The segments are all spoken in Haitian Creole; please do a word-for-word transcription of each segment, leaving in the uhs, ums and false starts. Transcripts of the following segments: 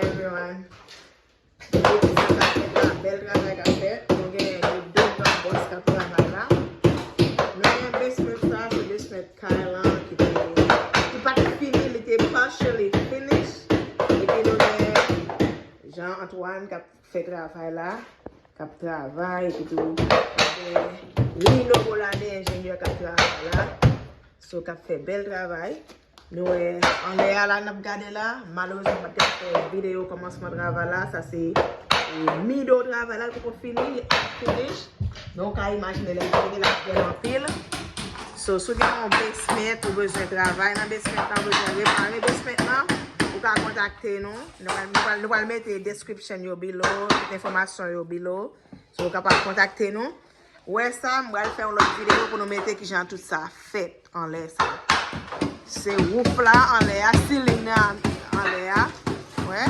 Everyone. Bèl travay k ap fèt. Nou gen de gran bòs k ap travay la. Nou gen basement sa, se basement kay lan ki te, ki pa t fini, li te partially finish. Epi nou gen Jean Antoine k ap fè travay la, k ap travay, epi tou, nou gen Lino Bolane, enjenyè k ap travay la. So, k ap fè bèl travay. Nou wè, anlè a la, n ap gade la. Malerezman, m pa t ka fè videyo kòmansman travay la. Sa se, e, middle travay la, li poko fini, li ap finish. Men w ka imajine lè l fini, l ap bèl anpil. So, si w gen yon basement, ou bezwen travay nan basement lan, ou bezwen repare basement lan, ou ka kontakte nou. Nou pral, nou pral, nou pral mete description yo below, tout enfòmasyon yo below. So, ou kapab kontakte nou. Ou wè sa, m pral fè yon lòt videyo pou nou mete kijan tout sa fèt anlè sa. Se wouf la anlè a, ceiling nan anlè a. Wè,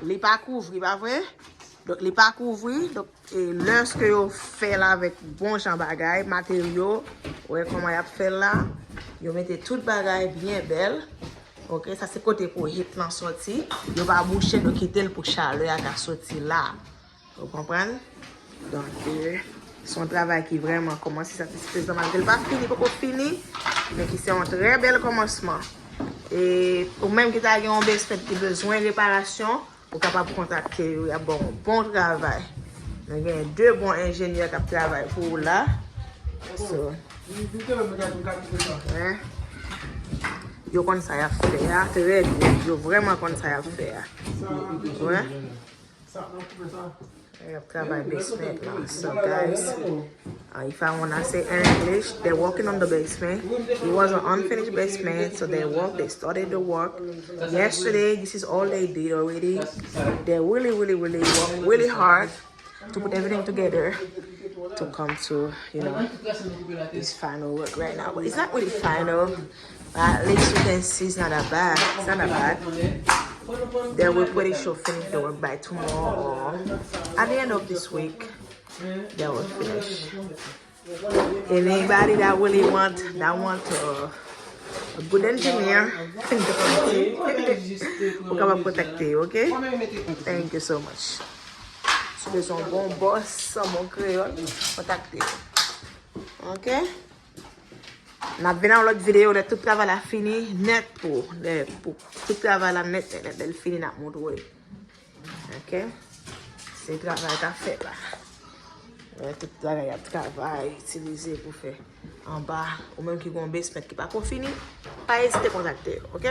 li pa kouvri, pa vre? Donk, li pa kouvri. Donk, e lèske yo fè l avèk bon jan bagay, materyo, wè kòman y ap fè l la. Yo mete tout bagay byen bèl. Ok, sa se kote pou heat lan soti. Yo pa bouche, yo kite l pou chalè a ka soti la. Ou konprann? Donk, e, se yon travay ki vrèman kòmanse satisfezan, malgre l pa fini, poko fini, men ki se yon trè bèl kòmansman. E ou menm ki ta gen yon basement ki bezwen reparasyon, ou kapab kontakte yo, y ap ba w yon bon travay. Nou gen de bon enjenyè k ap travay pou ou la. So, wi. Yo konn sa y ap fè a trè byen. Yo vrèman konn sa y ap fè a. Wi. Y ap travay basement lan. So, guys, uh, if I wanna say in English, they're working on the basement. It was an unfinished basement, so they work, they started the work yesterday. This is all they did already. They really, really, really work really hard to put everything together to come to, you know, this final work right now. But it's not really final. But at least you can see it's not that bad. It's not that bad. They will pretty sure finish the work by tomorrow or at the end of this week. They will finish. Anybody that really want, that want a, a good engineer, ou kapab kontakte yo, ok? Thank you so much. Si w bezwen yon bon bòs, yon bon kreyòl, kontakte yo. Ok? N ap vin nan yon lòt videyo lè tout travay la fini nèt pou, lè pou tout travay la nèt, nèt, nèt, lè l fini n ap montre w. Ok? Se travay k ap fèt la. Lè tout bagay y ap travay, itilize pou fè anba. Ou menm ki gen yon basement ki pako fini, pa ezite kontakte yo, ok?